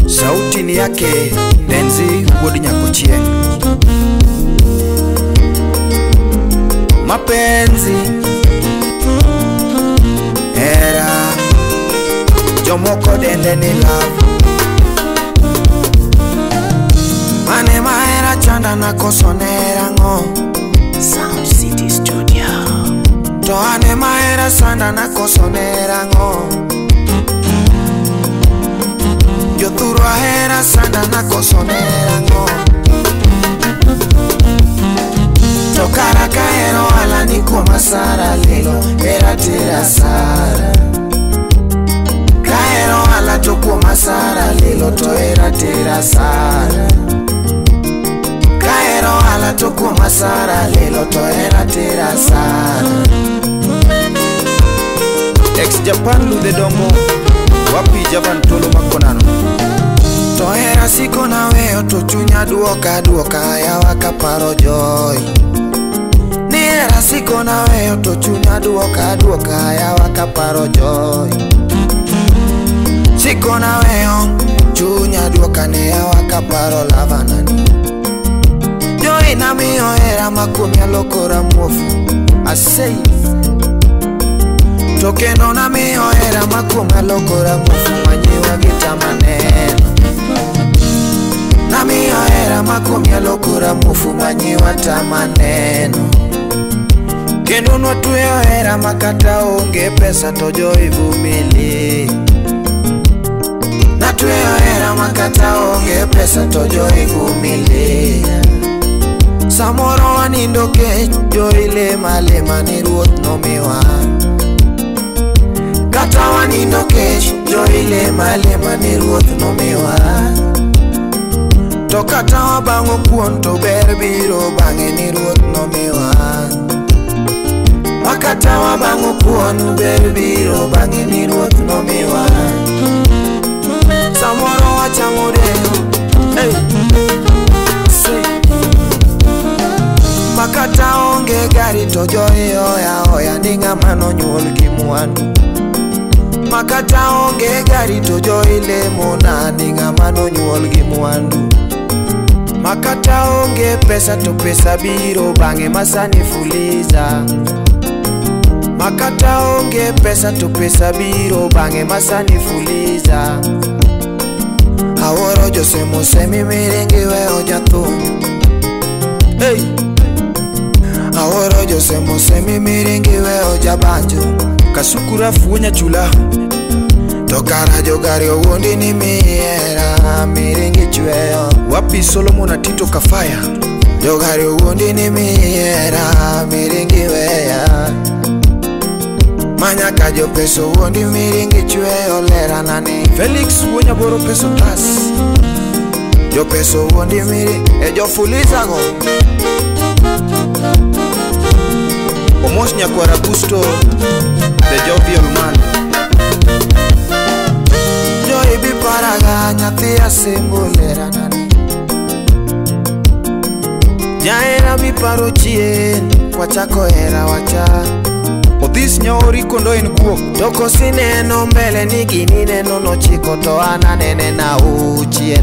Sauti ni yake Denzi wuod Nyakochieng. Mapenzi era jomoko dende ni love. Mane mahera chanda na koso nera ngo. Sound City Studio. To ane mahera sanda na koso nera ngo. Jothurwa ahera sanda na koso nera ngo. To kara kahero ala ni kuom asara lilo era tera sara. Kahero ala to kuom asara lilo to era tera sara. Kahero ala to kuom asara lilo to era tera sara. Ex Japan ludhe dongo wapi Javan tolo makonano. To hera siko na weyo to chunya duoka duoka yawa kaparo joy. Ni hera siko na weyo to chunya duoka duoka yawa kaparo joy. Siko na weyo chunya duoka ne yawa kaparo lavanani. Joy na miyo hera makuomia lokora muofu asei. To kendo na miyo hera makuomia lokora muofu manyiwa gi tamaneno. Na miyo hera makuomia lokora muofu manyiwa tamaneno. Kendo nwatweyo hera makata onge pesa to joy vumilie. Natweyo hera makata onge pesa to joy vumilie. Samoro wanindo kech joy lema lema ni ruoth nomiwa. Kata wanindo kech joy lema lema ni ruoth nomiwa. To kata wabang'o kuon to ber biro bang'e ni ruoth nomiwa. Makata wabang'o kuon ber biro bang'e ni ruoth nomiwa. Samoro wachamo deno hey. Makata onge gari to joy oya oya ni ng'ama nonyuol gi mwandu. Makata onge gari to joy lemo na ni ng'ama nonyuol gi mwandu. Makata onge pesa to pesa biro bang'e masani fuliza. Makata onge pesa to pesa biro bang'e masani fuliza. Awuoro Jose Mosemi miringi weyo jathum. Hey. Awuoro Jose Mosemi miringi weyo jabanjo. Kasukura fuonya chula. To kara jogari owuondi ni miera miringi chweyo. Wapi Solomon Atito Kafaya. Jogari owuondi ni miera miringi weya. Manyaka jopeso owuondi miringi chweyo lera nani. Felix wuonya boro peso tas. Jopeso owuondi miri e jofuliza go. Omos Nyakwara Gusto, the jovial man. Joy bi paraga nyathi asembo lera nani. Jahera miparo chien wachako hera wacha. Odhis nyaori kondo en guok. To kosineno mbele ni gini neno nochiko to an anene na uchien.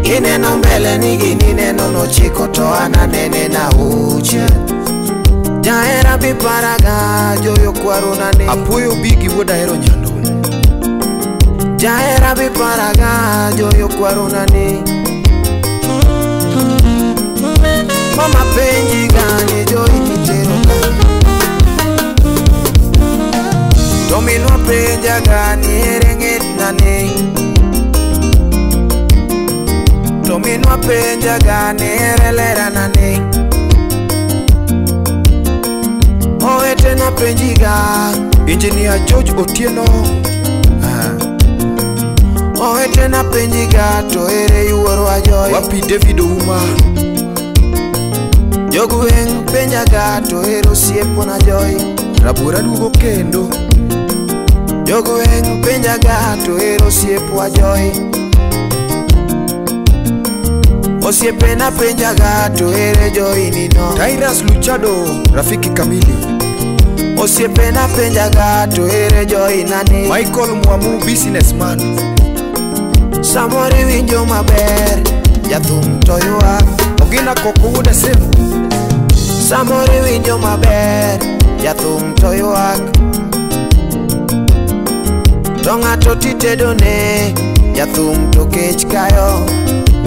Ineno mbele ni gini neno nochiko to an anene na uchien. Jahera biparaga joyo kwaru nani. Apuoyo bigi wuod ahero nyando. Jahera biparaga joyo kwaru nani. Mama penji gani joy kitero kanye. To minwa penja gani ere ng'et nani. To minwa penja gani ere lera nani. Owete na penjiga Engineer George Otieno. Owete na penjiga to ere yuoro ajoy. Wapi David Ouma. Jogweng' penjaga to ere osiepona joy. Rabora duogo kendo. Jogweng' penjaga to ere osiepwa joy. Osiepena penjaga to ere joy nino. Tyrus Luchado, rafiki kamili. Osiepena penjaga to ere joinani. Michael Mwamu businessman. Samoro iwinjo maber jathum to ywak. Ogina koko wuod Asembo. Samoro iwinjo maber jathum to ywak. To ng'ato titedone jathum to kech kayo.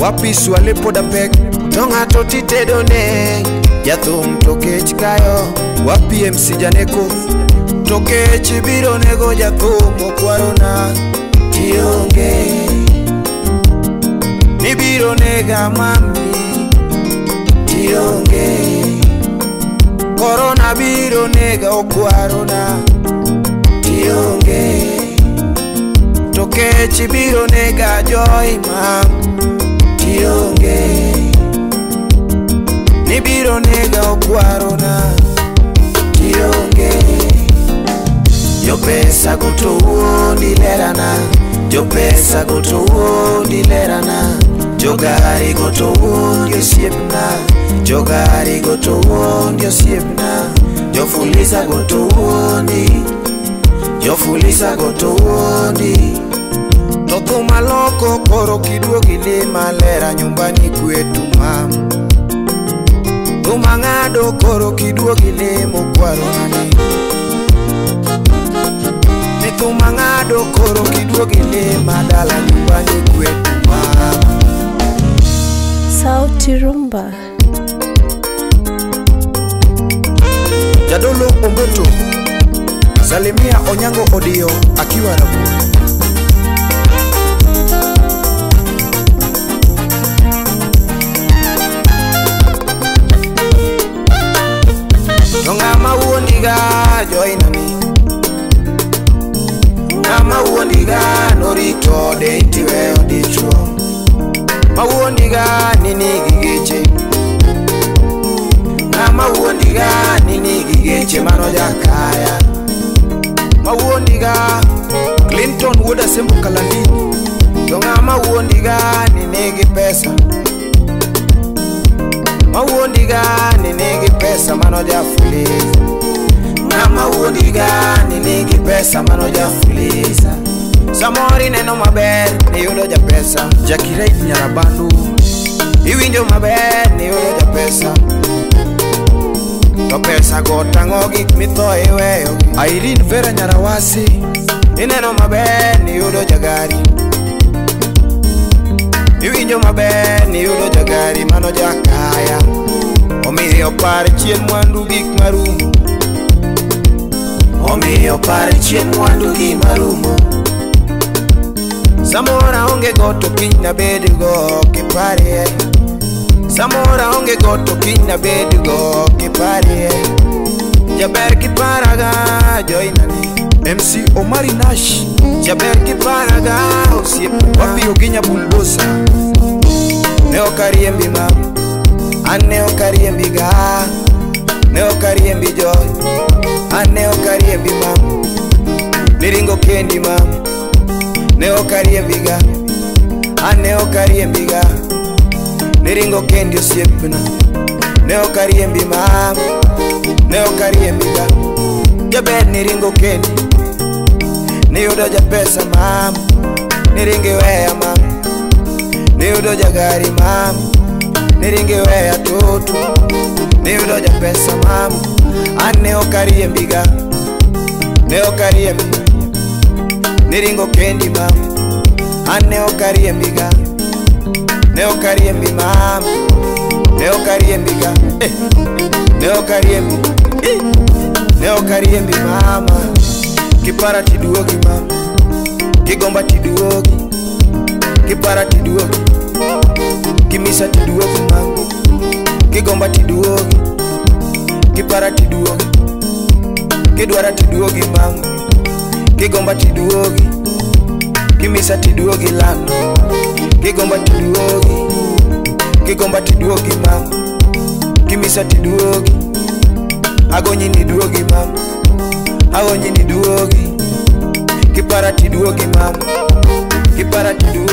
Wapi Swale poda pek. To ng'ato titedone jathum to kech kayo. Wapi MC Janeko. To kech biro nego jathum okwarona tionge. Nibiro nega mami tionge. Korona biro nega okwarona tionge. To kech biro nega joy mam tionge. Nibiro nega okwarona tionge. Jopesa go to wuondi lerana. Jopesa go to wuondi lerana. Jogari go to wuondi osiepna. Jogari go to wuondi osiepna. Jofulisa go to wuondi. Jofulisa go to wuondi. To thum loko koro kiduogi lima lera nyumbani kwetu mam. Thum ang'ado koro kiduogi limo kwaroni. Ni thum ang'ado koro kiduogi lima dala nyumbani kwetu mam. Sauti Rumba. Jadolo Omboto. Salimia Onyango Odio akiwa Rabu. To ng'ama wuondiga joinani. Ng'ama wuondiga norito ode tiweyo dichuo. Ma wuondiga ni nigi geche. Ng'ama wuondiga ni nigi geche mano jakaya. Ma wuondiga Clinton wuod Asembo Kalandini. To ng'ama wuondiga ni nigi pesa. Ma wuondiga ni nigi pesa mano jafuliza. Ng'ama wuondiga ni nigi pesa mano jafuliza. Samoro ineno maber niyudo japesa. Jackie Wright Nyarabando. Iwinjo maber niyudo japesa. To pesa go tang'o gik mitho iweyo. Irene Vera Nyarawasi. Ineno maber niyudo jagari. Iwinjo maber niyudo jagari mano jakaya. Omiyo par chien mwandu gik marumo. Omiyo par chien mwandu gik marumo. Samoro aonge go to kiny nabed go kiparie. Samoro aonge go to kiny nabed go kiparie. Jaber kiparaga joinani. MC Omari Nash. Jaber kiparaga osiepna. Wapi Oginya Buldosa. Ne ok ariembi mam. An ne ok ariembi ga. Ne ok ariembi joy. An ne ok ariembi mam. Niringo kendi mam. Ne ok ariembi ga. An ne ok ariembi ga. Niringo kendi osiepna. Ne ok ariembi mam. Ne ok ariembi ga. Jaber niringo kendi. Niyudo japesa mam. Niringi weya mam. Niyudo jagari mam. Niringi weya tutu. Niyudo japesa mam. An ne ok ariembi ga. Ne ok ariembi. Niringo kendi mam. An ne ok ariembi ga. Ne ok ariembi mam. Ne ok ariembi ga. Ne ok ariembi. Ne ok ariembi mama. Kipara tiduogi mam. Kigomba tiduogi. Kipara tiduogi. Kimisa tiduogi mam. Kigomba tiduogi. Kipara tiduogi. Kidwara tiduogi mam. Kigomba tiduogi. Kimisa tiduogi lando. Kigomba tiduogi. Kigomba tiduogi mam. Kimisa tiduogi. Agonyi ni duogi mam. Agonyi ni duogi. Kipara tiduogi mam. Kipara tiduogi.